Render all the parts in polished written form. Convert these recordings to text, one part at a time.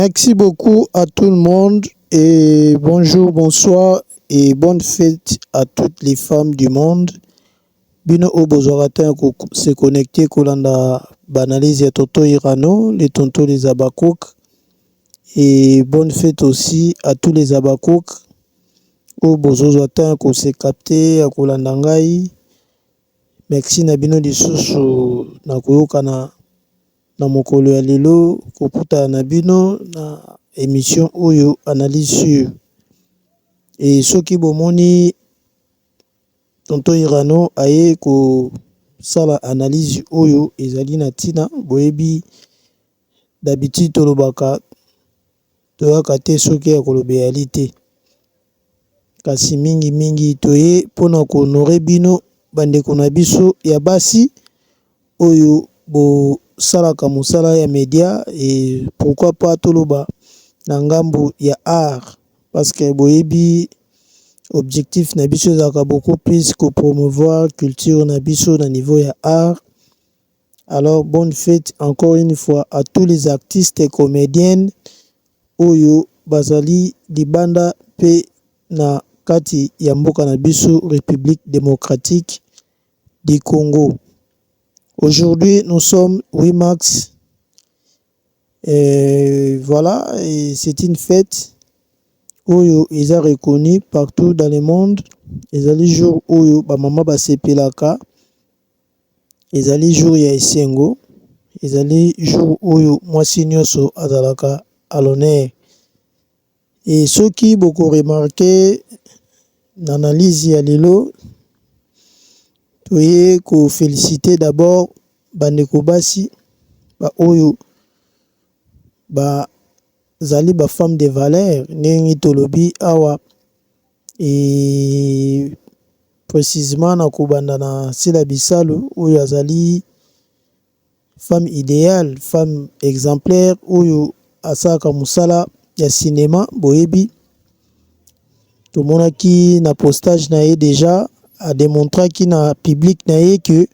Merci beaucoup à tout le monde et bonjour, bonsoir et bonne fête à toutes les femmes du monde. Bino oyo bozwaka temps ya se connecter kolanda ba analyse ya Tonton Irano, les tontons les Abakouk, et bonne fête aussi à tous les Abakouk oyo bozozwa temps ya kose capter ya kolanda ngai. Merci na bino lisusu na koyokana na mokolo ya lelo, kokutana na bino na émission oyo analyse sur. Et soki bomoni Tonton Irano aye kosala analyse oyo ezali na ntina, boyebi d'habitude tolobaka toyaka te soki ya koloba eyali te, kasi mingimingi toye mpona kohonorer bino bandeko na biso ya basi oyo bosalaka mosala ya média, et pourquoi pas toloba na ngambu ya art, parce que boyebi objectif na biso ezalaka beaucoup plus kopromouvoir culture na biso na niveau ya art. Alors bonne fête encore une fois à tous les artistes et comédiennes oyo bazali libanda mpe na kati ya mboka na biso République démocratique du Congo. Aujourd'hui nous sommes 8 mars et voilà, et c'est une fête oyo eza reconnue partout dans le monde. Ezali jour oyo bamama basepelaka, ezali jour ya esengo, ezali jour oyo mwasi nyonso azalaka à l'honneur. Et soki bokoremarquer na analyse ya lelo, toye koféliciter d'abord bandeko basi baoyo bazali ba femme de valeur ndenge tolobi awa, et précisément na kobanda na Sila Bisalu oyo azali femme idéale, femme exemplaire oyo asalaka mosala ya cinéma. Boyebi tomonaki na postage na ye déjà ademontraki na public na ye ke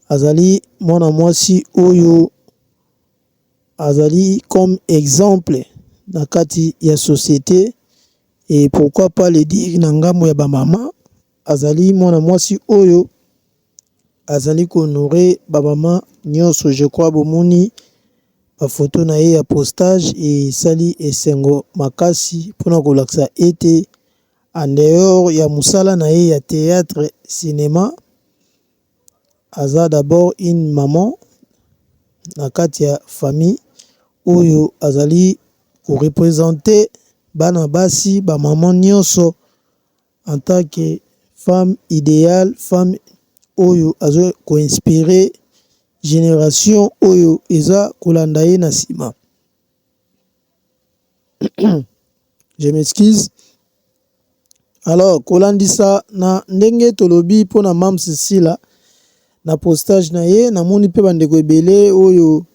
azali mwana mwasi oyo azali comme exemple na kati ya société, et pourquoi pas le dire na ngambo ya bamama, azali mwana mwasi oyo azali kohonorer bamama nyonso. Je crois bomoni bafoto na ye ya postage, esali esengo makasi mpona kolakisa ete en dehors ya mosala na ye ya théâtre, cinéma, aza d'abord une maman na kati ya famille oyo azali koreprésenter bana basi, bamama nyonso en tant que femme idéale, femme oyo aza koinspirer génération oyo eza kolanda ye na nsima. Je m'excuse. Alors kolandisa na ndenge tolobi mpona Mams Sila na postage na ye, namoni mpe bandeko ebele oyo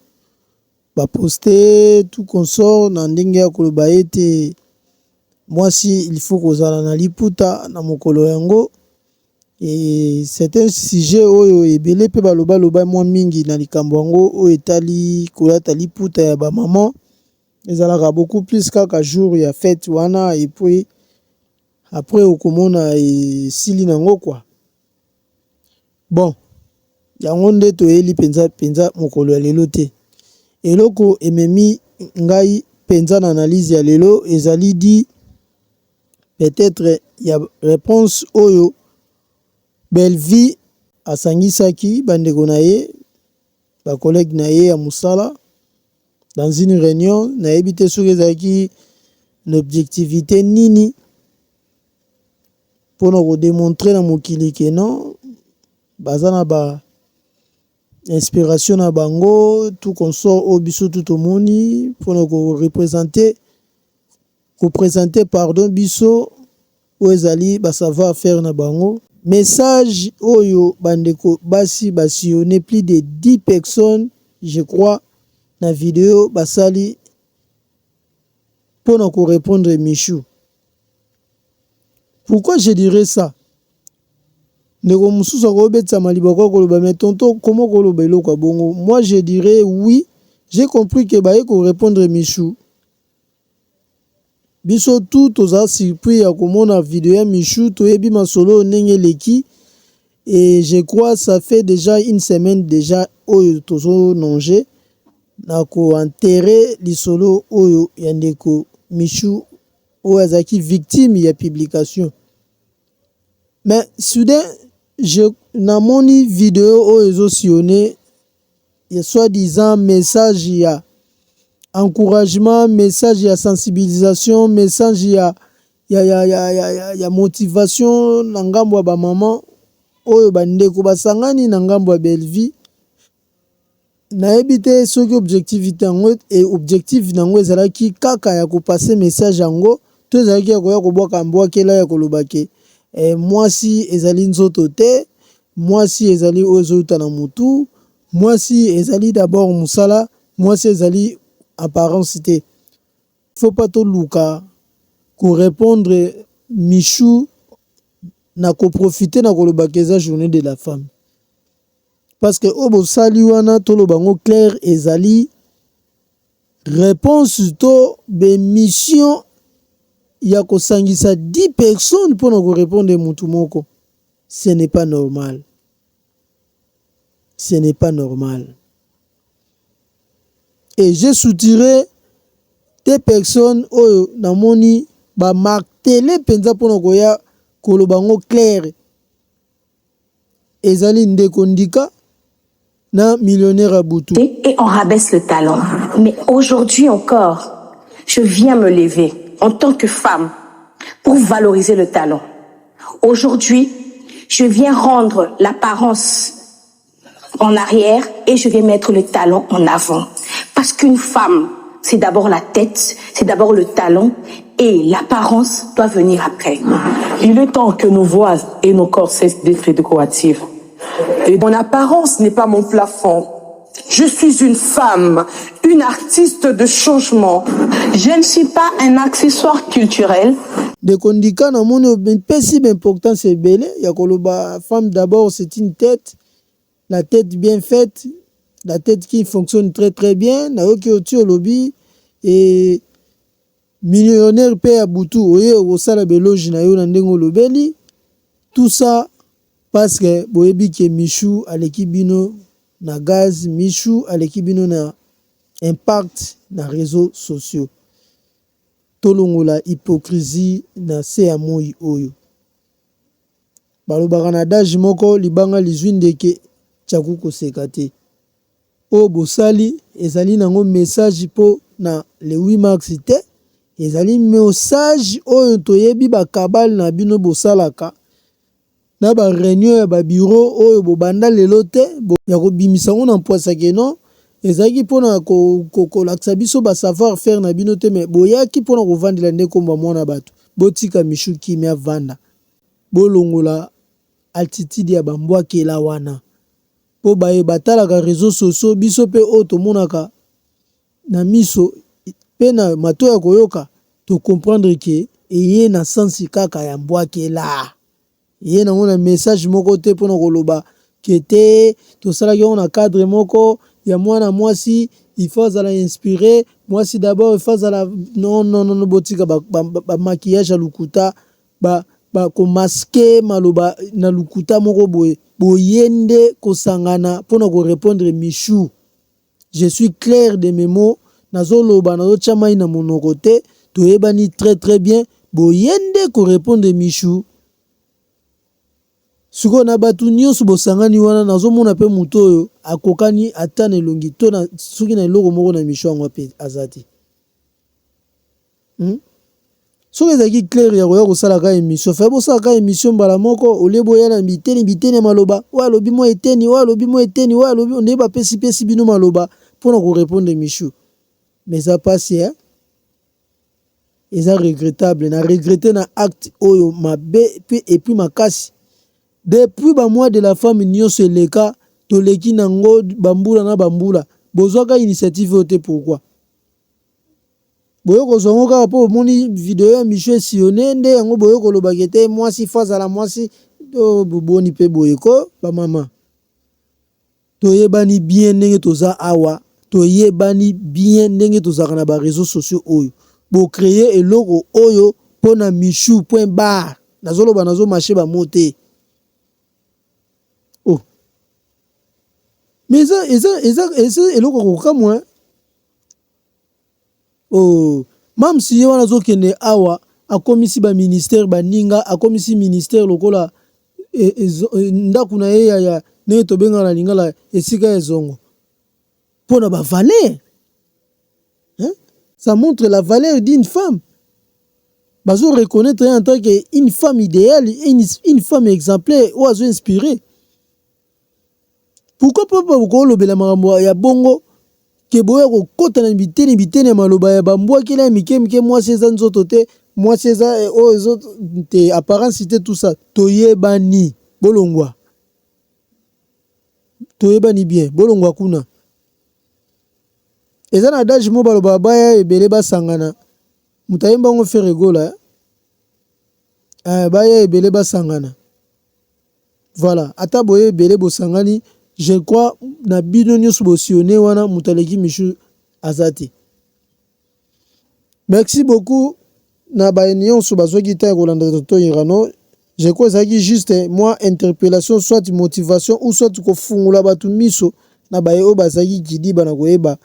baposte tout consort na ndenge ya koloba ete mwasi il faut kozala na liputa na mokolo yango. Et c'est un sujet oyo ebele mpe balobaloba mwa mingi na likambo yango oyo etali kolata liputa ya bamama. Ezalaka beaucoup plus kaka jour ya fête wana et puis après okomona esili nango quoi. Bon, yango nde toyeli mpenza mpenza mokolo ya lelo te. Eloko ememi ngai mpenza na analyse ya lelo ezali di peut-être ya réponse oyo Bellevue asangisaki bandeko na ye, bacollègue na ye ya mosala dans une réunion. Nayebi te soki ezalaki na objectivité nini mpona kodémontrer na mokili ke non, baza na ba inspiration na bango tout consort oyo biso tu tomoni mpona koreprésenter, koprésenter, pardon, biso oyo ezali ba savoir faire na bango. Message oyo bandeko basi basillonné plus de 10 personnes, je crois, na video basali mpona korépondre Michou. Pourquoi je dirais ça? Ndeko mosusu akobetisa liboko koloba: "Mais tonton, comment koloba eloko ya bongo?" Moi je dirais oui, j'ai compris ke baye korépondre Michou. Biso tout toza surpris ya komona video ya Michou, toyebi masolo oyo ndenge eleki et je crois ça fait dejà une semaine dejà oyo tozo nonge na ko enterrer lisolo oyo ya ndeko Michou oyo azalaki victime ya publication. Mais soudain je namoni video oyo ezo sillonner ya soit disant message ya encouragement, message ya sensibilisation, message ya ya ya ya ya ya, ya motivation na ngambo ya ba maman oyo ba ndeko basangani na ngambo ya Bellevue. Nayebi te soki objectivite yango objectif na yango ezalaki kaka ya ko passer message yango to ezalaki ya koya kobwaka mbwakela ya koloba ke eh, mwasi ezali nzoto te, mwasi ezali oyo ezowuta na mutu, mwasi ezali d'abord mosala, mwasi ezali apparence te. Faut pas toluka ko repondre Michou na ko profiter na koloba ke eza journee de la femme. Parce que oyo bosali wana toloba yango clair ezali reponse to b'emission ya kosangisa 10 personnes mpona ko repondre mutu moko. Ce n'est pas normal. Ce n'est pas normal. Et j'ai soutiré des personnes oyo namoni ba martele mpenza mpona koya koloba yango clair. Ezali ndeko Ndika na millionnaire ya butu. Et on rabaisse le talent. Mais aujourd'hui encore, je viens me lever en tant que femme pour valoriser le talent. Aujourd'hui, je viens rendre l'apparence en arrière et je vais mettre le talent en avant. Parce qu'une femme, c'est d'abord la tête, c'est d'abord le talent et l'apparence doit venir après. Il est temps que nos voix et nos corps cessent d'être décoratifs. Et mon apparence n'est pas mon plafond. Je suis une femme, une artiste de changement. Je ne suis pas un accessoire culturel. Ndeko Ndika namoni opesi ba importance ebele ya koloba femme d'abord c'est une tête, la tête bien faite, la tête qui fonctionne très très bien. Nayoki oti olobi et millionnaire mpe ya butu oye okosala beloge na yo na ndenge olobeli tout ça parce que boyebi ke Michou aleki bino na gaz, Michou aleki bino na impact na réseaux sociaux. Tolongola hypocrisie na se ya moi oyo. Balobaka na adage moko libanga lizwi ndeke tchaku koseka te. Oyo bosali ezali nango message po na le 8 mars te, ezali message oyo toyebi ba cabale na bino bosalaka na ba reunion ya ba bureau oyo bobanda lelo te ya kobimisa yango na mpwasa ke non ezalaki mpona kolakisa biso ba savoir faire na bino te, mais boyaki mpona kovandela nde kombo ya mwana bato. Botika Michou kimia vanda, bolongola altitude ya ba mbwakela wana po baye batalaka reseaux sociaux biso pe oyo tomonaka na miso pe na matoyi ya koyoka to comprendre que eye na sens kaka ya mbwakela. Eye nango na message moko te pona koloba que te tosalaki yango na cadre moko ya mwana mwasi il faut azala inspire, mwasi d'abord il faut azala non non non botika ba, ba, ba maquillage ya lokuta ba, ba ko masquer maloba na lokuta moko boye. Boye nde kosangana pona ko repondre Michou. Je suis clair de mes mots, nazo loba nazo tia mayi na monoko te, toyebani très très bien, boye nde ko repondre Michou. Sikoyo na batu nionso bosangani wana nazo mona pe mutu oyo akokani ata na elongi to na soki na eloko moko na Michou yango pe aza te. Hum? Soki ezalaki clair ya koya kosala ka emission, fallait bosala ka emission mbala moko au lieu boya na biteni biteni ya maloba, oyo alobi mwa eteni, oyo alobi mwa eteni, oyo alobi nde bapesi pesi bino maloba pona ko repondre Michou. Mais eza pasi hein? Eza regrettable, na regretter na acte oyo mabe pe et puis makasi. Depuis ba mois de la femme nionso eleka, toleki nango ba mbula na ba mbula, bozwaka initiative oyo te pourquoi? Boye kozwa yango kaka po bomoni video ya Michou esillonne nde yango boye koloba ke te mwasi faut azala mwasi to boni pe boye ko ba mama. Toyebani bien ndenge toza awa, toyebani bien ndenge tozalaka na ba reseaux sociaux oyo. Bo creer eloko oyo pona Michou point barre. Nazoloba nazo mache ba mots te. Oh. Mais eza eza eza eza eloko ya kokamwa hein. Oh. Mam's ye wana azokende awa akomisi ba ministère baninga akomisi ministère lokola e, e, ndako na ye ya, ya ndenge tobengaka na lingala esika ya zongo mpo na ba valeur hein? Ça montre la valeur d'une femme. Bazo reconnaître en tant que une femme idéale, une femme exemplaire oyo azo inspirer. Pourquoi pas bokolobela makambo ya bongo ke boya kokota na biteni biteni ya maloba ya bambwakela ya mike mike, mwasi eza nzoto te, mwasi eza eh, oyo ezo te, apparence te, tout ça toyebani, bolongwa toyebani bien, bolongwa kuna. Eza na adage moko balobaka baya ebele basangana, moto ayemba yango Ferre Gola eh, baya ebele basangana. Voilà, ata boye ebele bosangani, je crois na bino nyonso bosione wana moto aleki Michou aza te. Merci beaucoup na baye nionso bazwaki temps ya kolanda Tonton Irano. Je crois ezalaki juste mwa interpellation soit motivation ou soit kofungola bato miso na baye oyo bazalaki kidiba na koyeba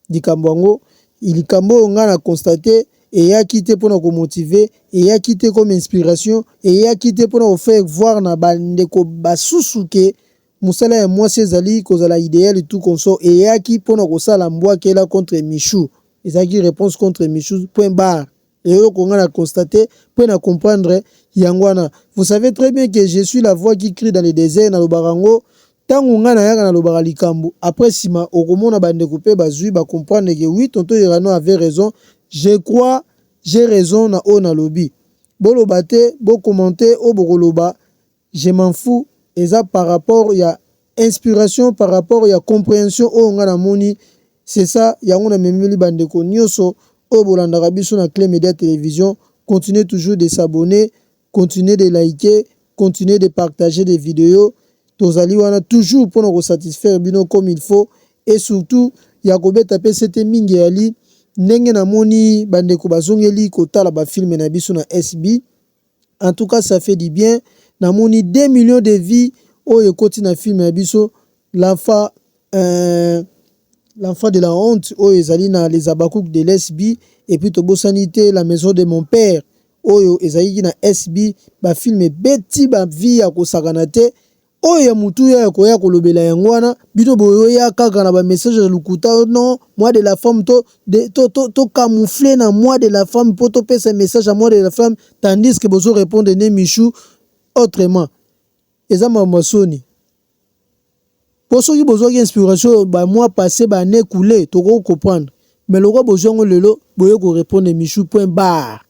likambo yango. Likambo oyo ngai na constate eyaki te pona ko motiver, eyaki te comme inspiration, eyaki te pona ko faire voir na ba ndeko basusu que mosala ya mwasi ezali kozala ideal tout consort, eyaki pona kosala mbwakela contre Michou. Ezalaki reponse contre Michou point barre. Eloko nga na constate pe na comprendre yango wana. Vous savez très bien que je suis la voix qui crie dans le desert, nalobaka yango tango nga nayaka nalobaka likambo après sima okomona ba ndeko pe bazui ba comprendre que oui tonton Irano avait raison, je crois j'ai raison na oyo nalobi. Boloba te, bo commenter oyo bokoloba Je m'en fous eza par rapport ya inspiration par rapport ya comprehension oyo nga na moni c'est ça yango na memeli ba ndeko nioso oyo bolandaka biso na Cle Media Television continuez toujours de s'abonner continuez de liker continuez de partager des videos tozali wana toujours pona ko satisfaire bino comme il faut et surtout ya kobeta pe sete mingi eyali ndenge na moni ba ndeko bazongeli kotala ba film na biso na SB. En tout cas ça fait du bien namoni 2 millions de vues oyo ekoti na film ya biso l'enfant euh, l'enfant de la honte oyo ezali na les Habacucs de l'SB et puis tobosani te la maison de mon père oyo ezalaki na SB ba film ebeti ba vie ya kosakana te Oyo ya motuya ya koya kolobela yango wana bino boyoya kaka na ba message ya lokuta oh non mois de la femme to de, to, to, to camoufler na mois de la femme po topesa message ya mois de la femme tandis que bozo répondre ne Michou autrement eza makambo ya soni po soki bozwaki inspiration ba mois passe ba année coule tokoki comprendre mais lokola bozwi yango lelo boye ko répondre Michou point barre.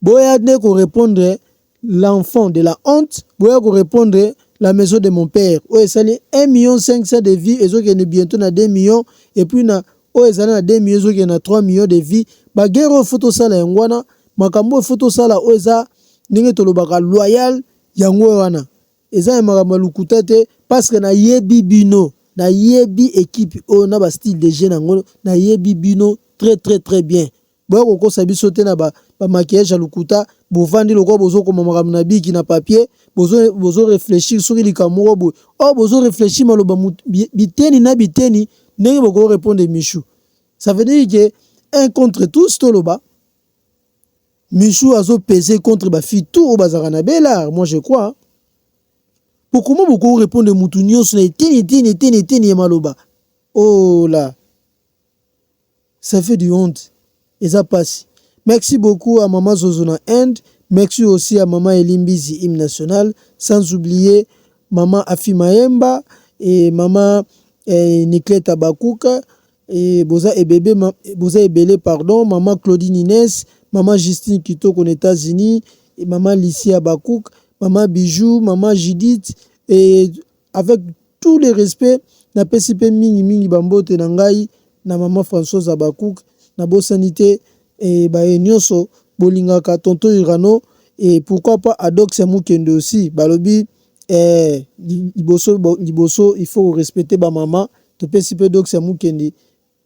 Boya nde ko repondre l'enfant de la honte, boya ko repondre la maison de mon père oyo esali 1 million 500 de vues ezokende bientot na 2 millions et puis na oyo ezali na 2 millions ezokende na 3 millions de vues. Ba guerre oyo faut tosala yango wana, makambo oyo faut tosala oyo eza ndenge tolobaka loyal yango wana. Eza ya makambo ya lokuta te parce que nayebi bino, nayebi equipe oyo na ba style de jeu nango, nayebi bino très très très bien. Boya kokosa biso te na ba ba maquillage ya lokuta, bovandi lokola bozo koma makambo na bic na papier, bozo bozo reflechir soki likambo moko boye. Or bozo reflechir maloba biteni na biteni ndenge boko repondre Michou. Ça veut dire que un contre tous toloba Michou azo peser contre ba filles tout oyo bazalaka na Bel'art, moi je crois. Po comment boko repondre mutu nionso na eteni eteni eteni eteni ya maloba? Oh là. Ça fait du honte eza pasi. Merci beaucoup à maman Zozo na Inde, merci aussi à maman Elie Mbizi hymne national, sans oublier maman Afi Mayemba et maman eh, Niclette Abakuka et boza ebebe boza ebele pardon, maman Claudine Inès, maman Justine Kitoko na États-Unis, et maman Lucie Abakouk, maman Bijou, maman Judith et avec tout le respect napesi pe mingi mingi ba mbote na ngai na maman Françoise Habacuc nabosani te et baye nioso bolingaka tonton Urano et pourquoi pas Adox ya Mukende aussi balobi eh liboso liboso il faut ko respecter ba maman topesi pe Dox ya Mukendi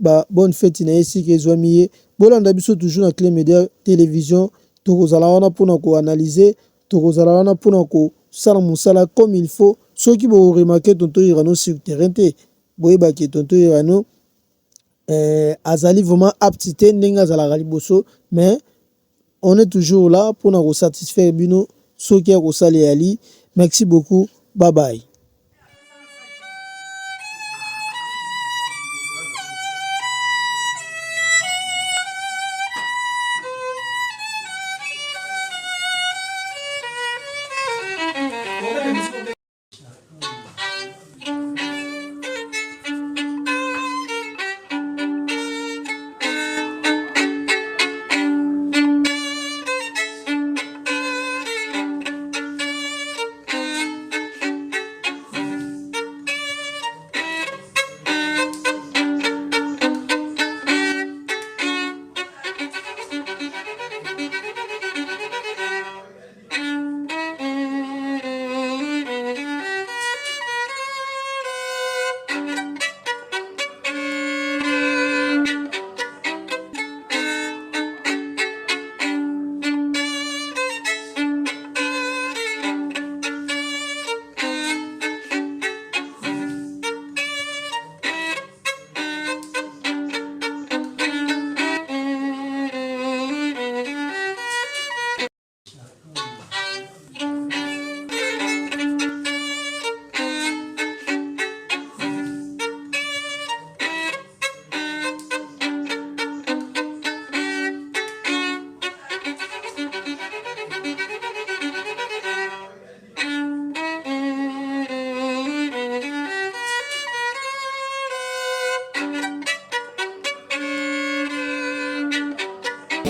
ba bonne fete na ye esika ezuami ye. Bolanda biso toujours na Cle Media Television, tokozala wana pona ko analyser, tokozala wana pona kosala mosala comme il faut. Soki bo remarquer tonton Irano sur terrain te, boyeba ke tonton Irano eh, azali vraiment apte te ndenge azalaka liboso, mais on est toujours là pona ko satisfaire bino soki ya kosala eyali. Merci beaucoup, bye bye.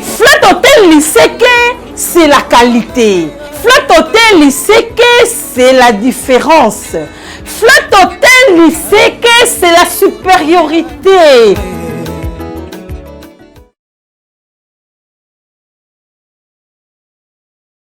Flat Hotel Liseke, c'est la qualité. Flat Hotel Liseke, c'est la différence. Flat Hotel Liseke, c'est la supériorité.